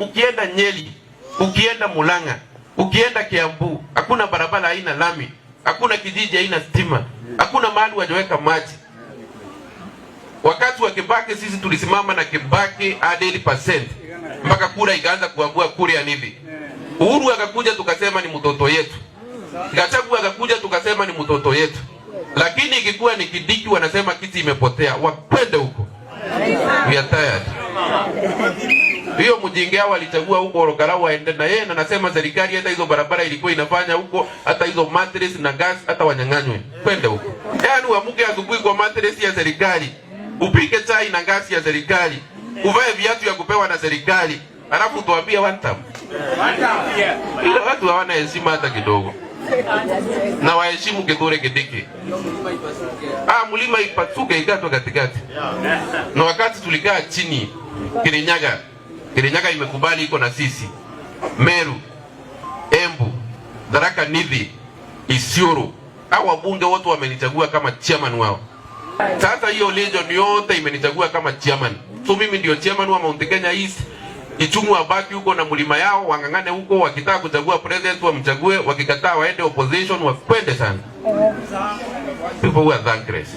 Ukienda Nyeri, ukienda Murang'a, ukienda Kiambu, hakuna barabara haina lami, hakuna kijiji haina stima, hakuna mahali wajaweka maji. Wakati wa Kibaki sisi tulisimama na Kibaki hadi 80% mpaka kura ikaanza kuangua kura ya nivi. Uhuru akakuja tukasema ni mtoto yetu. Gachagua akakuja tukasema ni mtoto yetu. Lakini ikikuwa ni Kindiki wanasema kiti imepotea, wakwende huko. We are tired. Hiyo mjinga walichagua huko Ol Kalou waende na yeye, na nasema serikali hata hizo barabara ilikuwa inafanya huko, hata hizo mattress na gas hata wanyang'anywe, kwende huko. Yaani uamuke asubuhi kwa mattress ya serikali, upike chai na gas ya serikali, uvae viatu ya kupewa na serikali, alafu tuambie one term. Ila watu hawana heshima hata kidogo. Na waheshimu Kithure Kindiki. Ah, mlima ipasuke ikatwe katikati. Na wakati tulikaa chini Kirinyaga, Kirinyaga imekubali iko na sisi. Meru, Embu, Tharaka Nithi, Isiolo, hao wabunge wote wamenichagua kama chairman wao. Sasa hiyo region yote imenichagua kama chairman. So mimi ndio chairman wa Mount Kenya East. Ichung'wah wabaki huko na mlima yao, wang'ang'ane huko, wakitaka kuchagua president wamchague, wakikataa waende opposition, wakwende sana. People who are thankless.